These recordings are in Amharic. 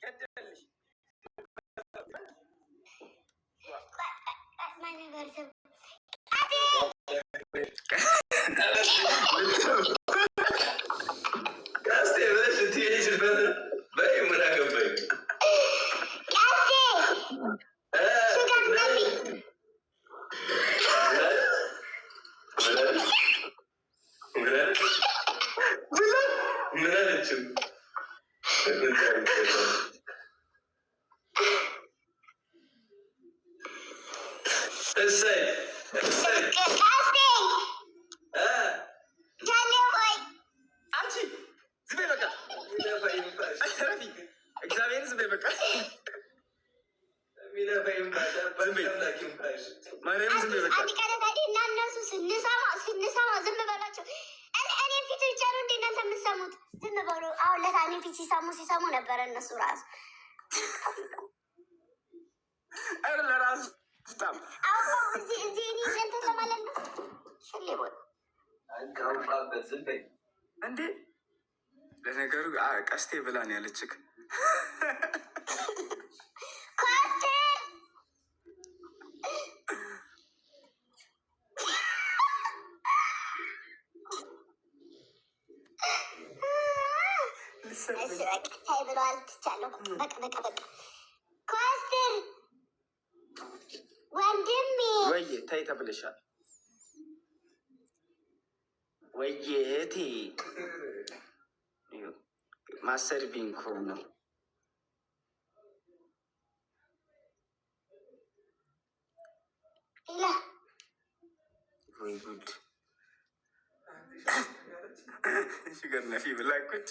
ገደልሽ። ማን ነበር ስሙ? ቀስቴ ብለሽ ልትሄጂበት በይ፣ ምን አገባኝ? ቀሴ sugar ነፊ። ምን አለችም? እሰይ እሰይ። ቀሴ ጃሌ ሆይ። አንቺ ዝም በይ በቃ፣ ረፊ እግዚአብሔርን ዝም በይ በቃ፣ ማርያምን ዝም በይ በቃ። አንድ ቀን ታዲያ እና እነሱ ስንሰማ ስንሰማ ዝም በሏቸው። እኔ ፊት ብቻ ነው እንደ እናንተ የምትሰሙት? ዝም በሉ። አሁን ለታ እኔ ፊት ሲሰሙ ሲሰሙ ነበረ እነሱ ራሱ። ኧረ ለራሱ በጣም አሁን እዚህ እኔ እንትን ለማለት ነው። ሽሌ ቦይ። እንዴ ለነገሩ ቀስቴ ብላ ነው ያለችክ። ኮስትር። እሺ በቃ ታይ ብለዋል። ትቻለሁ። በቃ በቃ በቃ። ኮስትር ወንድሜ። ወይዬ ተይ ተብለሻል። ወይዬ እህቴ ማሰር ቢንኮ ነው። ሌላ ወይ ጉድ! sugar ነፊ ብላ ቁጭ።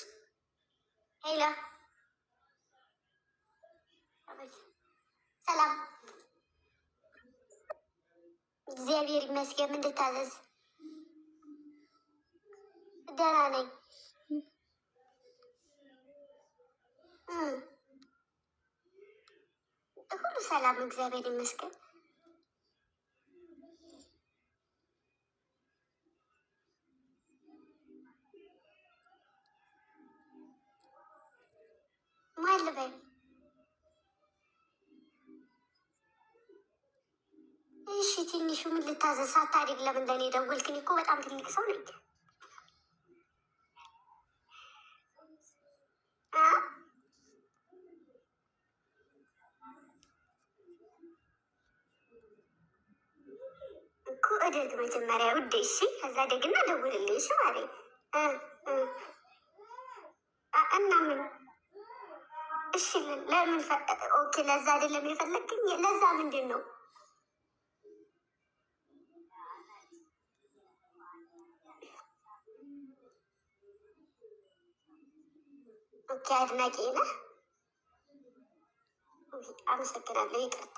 Hello፣ ሰላም፣ እግዚአብሔር ይመስገን። ምን ልታዘዝ? ደህና ነኝ። ሁሉ ሰላም፣ እግዚአብሔር ይመስገን። ማን ልበል? እሺ ትንሹ ምን ልታዘዝ? ሳታድግ ለምን ለእኔ ደወልክ? እኔ እኮ በጣም ትልቅ ሰው ነኝ። አ? እኮ እደግ መጀመሪያ ውዴ። እሺ ከዛ ደግና ደውልልኝ። እሺ ማሬ። እ እ እና ምን እሺ ለምን okay፣ ለዛ አይደለም የፈለግኝ። ለዛ ምንድን ነው? Okay አድናቂ ነህ። አመሰግናለሁ። ይቅርታ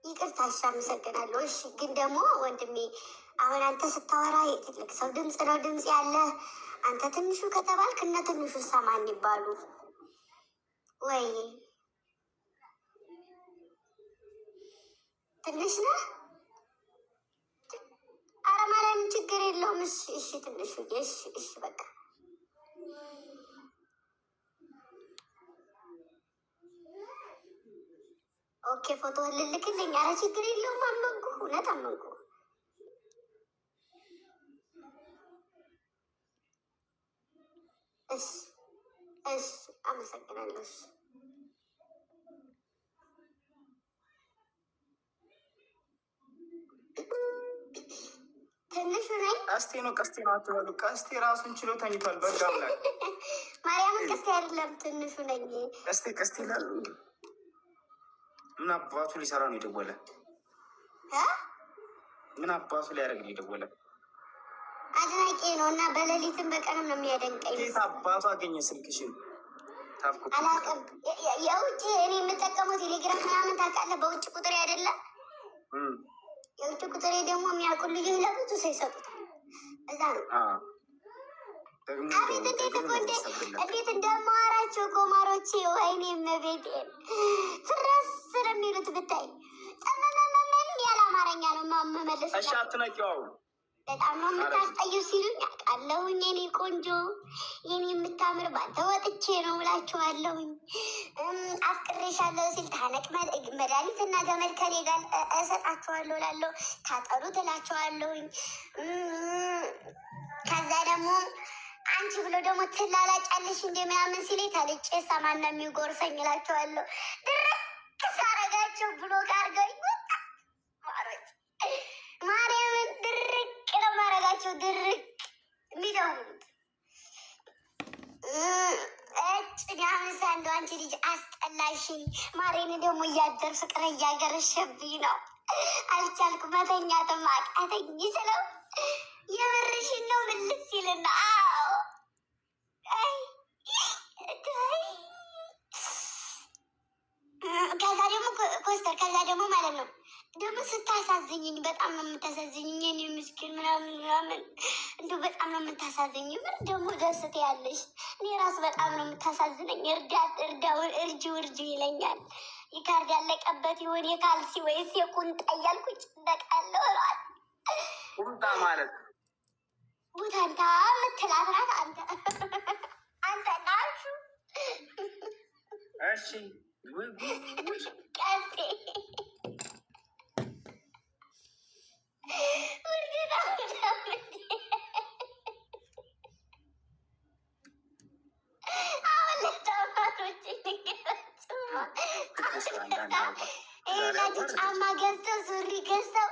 ይቅርታ። እሺ አመሰግናለሁ። እሺ ግን ደግሞ ወንድሜ አሁን አንተ ስታወራ የትልቅ ሰው ድምፅ ነው ድምፅ ያለ። አንተ ትንሹ ከተባልክ እነ ትንሹ ሰማን ይባሉ ወይ? ትንሽ ነህ? ኧረ ማርያም ችግር የለውም። እሺ እሺ ትንሹ እሺ እሺ በቃ okay ፎቶ ልልክልኝ። ኧረ ችግር የለውም። አመንኩ፣ እውነት አመንኩ። እሺ እሺ አመሰግናለሁ። እሺ ትንሹ ነኝ። ቀስቴ ነው ቀስቴ ነው አትበሉ። ቀስቴ ራሱን ችሎ ተኝቷል። በጋ አምላክ። ማርያምን ቀስቴ አይደለም ትንሹ ነኝ። ቀስቴ ቀስቴ ይላል። ምን አባቱ ሊሰራ ነው የደወለ? እ? ምን አባቱ ሊያደርግ ነው የደወለ? አድናቂ ነው እና በሌሊትም በቀንም ነው የሚያደንቀኝ። ጌታ አባቱ አገኘ ስልክሽን? ታብኩ አላውቅም። የውጭ እኔ የምጠቀመው ቴሌግራም ምናምን ታውቃለህ፣ በውጭ ቁጥሬ አይደለም። የውጭ ቁጥሬ ደግሞ የሚያውቁ ልጆች ለብዙ ሰው ይሰጡታል። እዛ ነው። ደግሞ አቤት እንዴት እኮ እንዴት እንደማወራቸው እኮ ማሮቼ፣ ወይኔ እመቤቴን ፍረስ ነው የሚሉት ብታይ። ጠመመመመም ያለ አማርኛ ነው የምመልስላቸው። እሺ አትነቂው አሁን። በጣም ነው የምታስጠዩ ሲሉኝ አውቃለሁኝ። የኔ ቆንጆ የኔ የምታምሪ ሳምር ባንተ ወጥቼ ነው እላችኋለሁኝ። አፍቅሬሻለሁ ሲል ታነቅ መድኃኒትና ገመድ ከኔ ጋር እሰጣችኋለሁ እላለሁ። ታጠሩት እላችኋለሁኝ። ከዛ ደግሞ አንቺ ብሎ ደግሞ ትላላጫለሽ እንደ ምናምን ሲለኝ ተልጬ ሰማን ነው የሚጎርሰኝ እላችኋለሁ። ድርቅ ሳረጋቸው ብሎክ አድርገውኝ ወጣ። ማሮች ማርያምን ድርቅ ነው ማረጋቸው። ድርቅ የሚደውሉት እጭ አሁንስ እንደው አንቺ ልጅ አስጠላሽኝ። ማሬን ደግሞ እያደር ፍቅር እያገረሸብኝ ነው። አልቻልኩም፣ መተኛትም አቃተኝ ስለው የምርሽን ነው ምልስ ይልና አዎ አይ አይ። ከዛ ደግሞ ኮስተር ከዛ ደግሞ ማለት ነው ደግሞ ስታሳዝኝኝ በጣም ነው የምታሳዝኝኝ። የኔ ምስኪን ምናምን ምናምን እንዲሁ በጣም ነው የምታሳዝኝ። ምን ደግሞ ደስ ትያለሽ። እኔ ራሱ በጣም ነው የምታሳዝነኝ። እርዳት እርዳው እርጂው እርጂው ይለኛል። የካርድ ያለቀበት ይሆን የካልሲ ወይስ የቁንጣ እያልኩ እጨነቃለሁ እለዋለሁ። ቁምጣ ማለት ቡታንታ የምትላት ናት። አንተ አንተ ናሹ እሺ ወይ ጉድ! ቀስቴ ውርደት አሁን ለተማሪዎች ይላችሁ ጫማ ገዝተው ሱሪ ገዝተው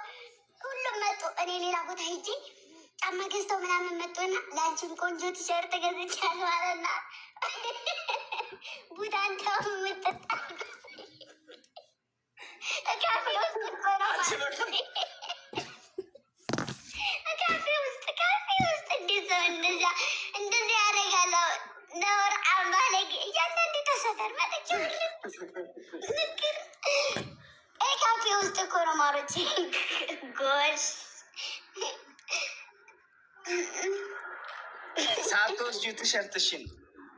ሁሉም መጡ። እኔ ሌላ ቦታ ሄጄ ጫማ ገዝተው ምናምን መጡና ለአንቺም ቆንጆ ቲሸርት ገዝቻለሁ አለና ቡታንታው የምትጣ ካፌ ውስጥ እኮ ነው ካፌ ውስጥ ካፌ ውስጥ እንዴት ሰው እንደዚያ እንደዚያ ያደርጋል? ነውር አምባለጌ እያንዳንዱ ተሰተር መጥቼ ንግር ካፌ ውስጥ እኮ ነው ማሮች። ጎሽ ሳትወስጂው ቲሸርትሽን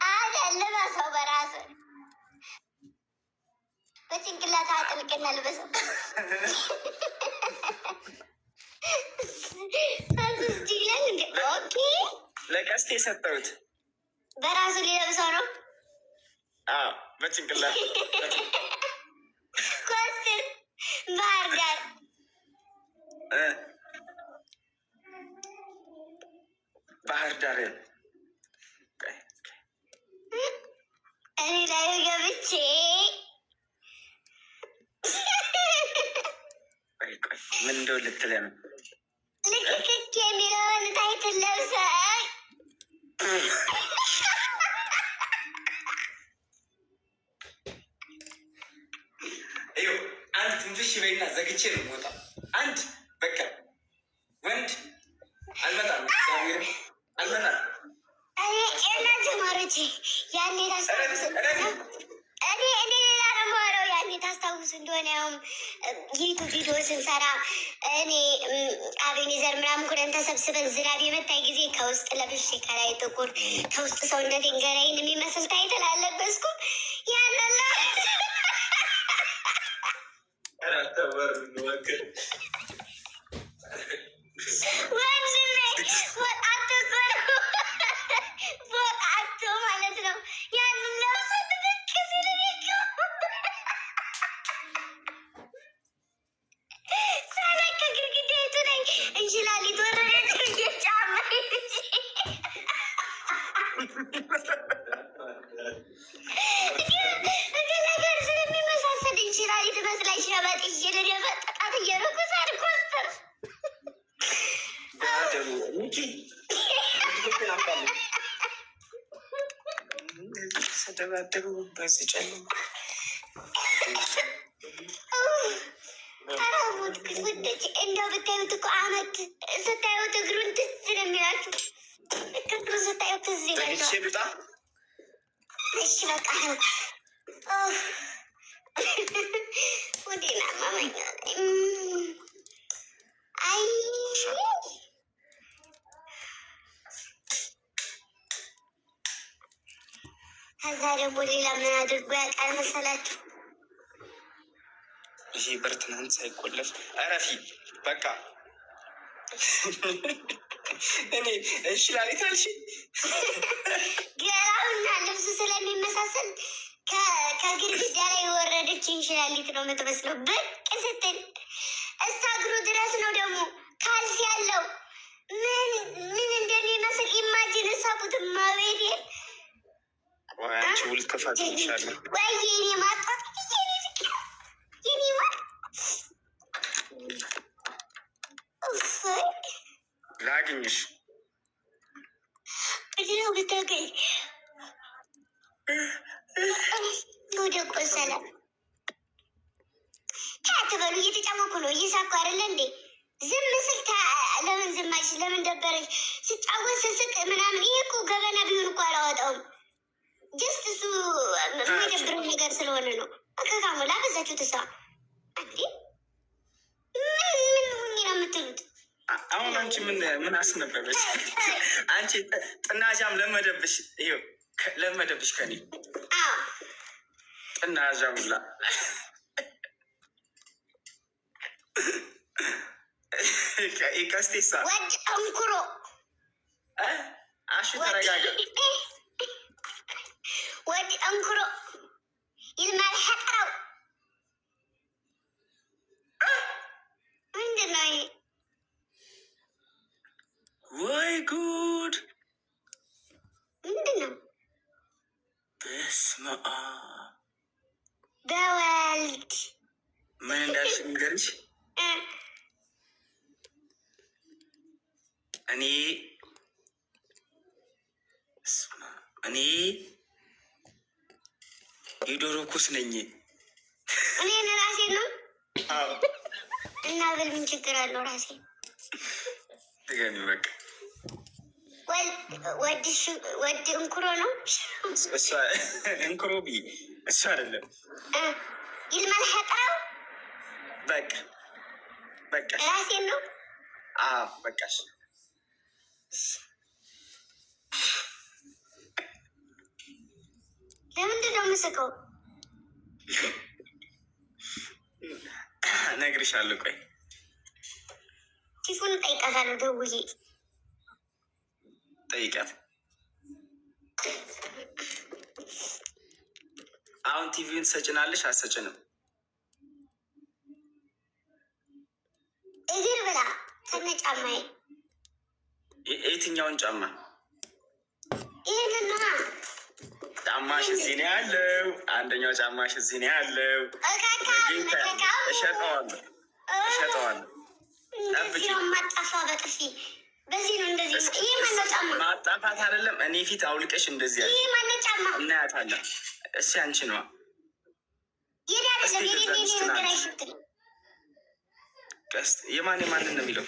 አለ ልበሰው፣ በራስ በጭንቅላት አጥልቅና ልበሰው። ሳትወስጂ ይላል እንዴ? Okay ለቀስቴ የሰጠሁት በራሱ ሊለብሰው ነው። አዎ፣ በጭንቅላት ኮስትር ባህር ዳር እ ባህር ዳር ቆይ፣ እኔ ላይ ገብቼ ቆይ ቆይ ምን እንደው ልትለኝ ነው? ልክክክ የሚለውን tight ለብሰህ ይኸው አንድ ትንፍሽ በይና ዘግቼ ነው የምወጣው። አንድ በቃ ወንድ አልመጣም፣ እግዚአብሔርን አልመጣም። እኔ እናንተ ማሮቼ ያኔ ታስታውሱ እኔ እኔ ሌላ ነው የማወራው። ያኔ ታስታውሱ እንደሆነ ያውም ዩቱብ ቪዲዮ ስንሰራ እኔ አቤኔዘር ምናምን ኩነን ተሰብስበን ዝናብ የመታኝ ጊዜ ከውስጥ ለብሼ ከላይ ጥቁር ከውስጥ ሰውነቴን ገላዬን የሚመስል tight አለበስኩም። ያለላ ኧረ አታዋርዱኝ እባክህ። ወንድሜ ወጣቱ እኮ ነው ወጣቱ ማለት ነው። ያንን ለብሶ ድብቅ ሲል እኔ እኮ ሳለቅ ግድግዳይቱ ላይ እንሽላሊት ወረደች ብዬ ጫማ ይዤ ነገር ስለሚመሳሰል እንሽላሊት መስላኝ ሸበጥ ይዤ ልደፈጥጣት እየሮጥኩ ሳልኮስተር ሚኪ ተደባደቡ በዚህ ጨለማ። ኧረ ሞትኩኝ ውዶች። እንደው ብታዩት እኮ አመት ስታዩት እግሩን ትዝ ነው የሚላችሁ። ልክ እግሩን ስታዩት ትዝ ዘግቼ ይላችኋል። ልውጣ። እሺ በቃ ኡፍ። ሆዴን አመመኝ። አይ ከዛ ደግሞ ሌላ ምን አድርጎ ያውቃል መሰላችሁ? ይሄ በር ትናንት ሳይቆለፍ እረፊ በቃ። እኔ እንሽላሊት አልሽኝ። ገላውን እንሽላሊት ነው የምትመስለው። ብቅ ስትል እስከ እግሩ ድረስ ነው ደግሞ ካልሲ ያለው፣ ምን ምን እንደሚመስል imagine እሳቡት። ማቤቴ። ቆይ አንቺ ውል ከፋትሻለሁ። ወይ የኔ ማጣት፣ የኔ ፍቅር፣ የኔ ማር፣ ኡፍ። ላግኝሽ። ምንድን ነው ብታገኝ? ወደ ቆሰለ አትበሉ። እየተጫወኩ ነው፣ እየሳኩ አይደለ እንዴ? ዝም ስል ለምን ዝም አልሽ? ለምን ደበረሽ? ስጫወት ስስቅ ምናምን። ይሄ እኮ ገበና ቢሆን እኮ አላወጣውም። Just እሱ የማይደብረው ነገር ስለሆነ ነው። እከካሞ ላበዛችሁ ትሳ እንዴ፣ ምን ምን ሁኝ ነው የምትሉት? አሁን አንቺ ምን ምን አስነበበሽ? አንቺ ጥናዣም ለመደብሽ፣ ይኸው ለመደብሽ ከኔ። አዎ። ጥናዣም ሁላ ቀስቴሳ። ወድ እንኩሮ። አሹ ተረጋጋ። ወድ እንኩሮ ይልማል ሐጥራው ምንድን ነው ይሄ? ወይ ጉድ! ምንድን ነው? በስመ አብ! በወልድ። ምን እንዳልሽ ንገርሽ። እኔ በስመ አብ፣ እኔ የዶሮ ኩስ ነኝ። እኔን ራሴን ነው? አዎ። እና ብል ምን ችግር አለው? ራሴን። ድገሚ በቃ። ወድ እንኩሮ ነው። እሷ እንኩሮ ብዬ እሱ አይደለም። ይልማል ሐጥራው። በቃ በቃ። ራሴን ነው። አዎ በቃሽ። ለምንድን ነው የምስቀው? እነግርሻለሁ። ቆይ። ቲፉን እጠይቃታለሁ ደውዬ። ጠይቂያት። አሁን ቲቪውን ትሰጭናለሽ አትሰጭንም? እግር ብላ ከነ ጫማዬ። የትኛውን ጫማ? ይህንን ነዋ። ጫማሽ እዚህ ነው ያለው። አንደኛው ጫማሽ እዚህ ነው ያለው። እካካም እካካም። እሸጠዋለሁ፣ እሸጠዋለሁ። እንደዚህ ነው የማጣፋ በጥፊ፣ በዚህ ነው እንደዚህ ነው። ይሄ ማነው ጫማ? ማጣፋት አይደለም፣ እኔ ፊት አውልቀሽ እንደዚህ ያለ ይሄ ማነው ጫማ? እናያታለን። እሺ አንቺ ነዋ። የኔ አይደለም። የኔ ነገር አይሸትም። ቀስት የማን የማንን ነው የሚለው?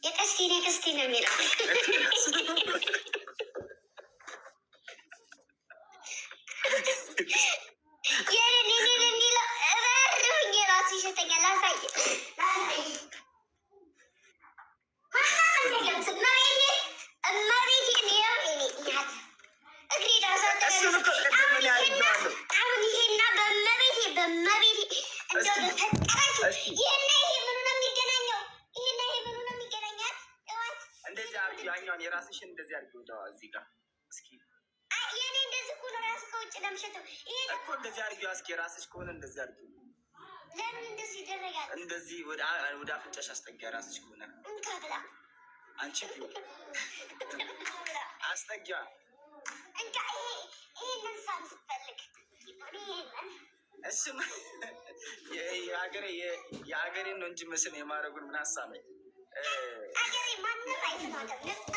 የቀስቴን፣ የቀስቴ ነው የሚለው። የኔን የኔን የሚለው እበር ሁኜ ራሱ ይሸተኛል። ላሳይ ላሳይ። ማንም እንዳይለብስ እመቤቴ እመቤቴን፣ ይኸው የኔ እናት እግሬ ራሱ። እሱን እኮ ቅድም እኔ አይቼዋለሁ። አሁን ይሄና በእመቤቴ በእመቤቴ እንደው በፈጠራችሁ ይሄና ይሄ ምኑ ነው የሚገናኘው? ይሄና ይሄ ምኑ ነው የሚገናኛት? እዋት። እንደዚህ አድርጊ፣ ያኛውን የራስሽን እንደዚህ አድርጊ። ወደ እዚህ ጋር እስኪ። አይ የኔ እንደዚህ እኮ ነው፣ ራሱ ከውጭ ነው የሚሸተው። ይሄ እኮ እንደዚህ አድርጊ እስኪ፣ የራስሽ ከሆነ እንደዚህ አድርጊ። ለምን እንደዚህ ይደረጋል? እንደዚህ ወደ አፍንጫሽ አስጠጊ፣ የራስሽ ከሆነ። እንካ ብላ። አንቺ እንካ ብላ። አስጠጊዋ። እንካ፣ ይሄ ይሄንን ሳም ስትፈልግ ይሄንን። እሱም የሀገሬን ነው እንጂ ምስል የማድረጉን ምን ሀሳብ አገሬ ማንም አይስማትም።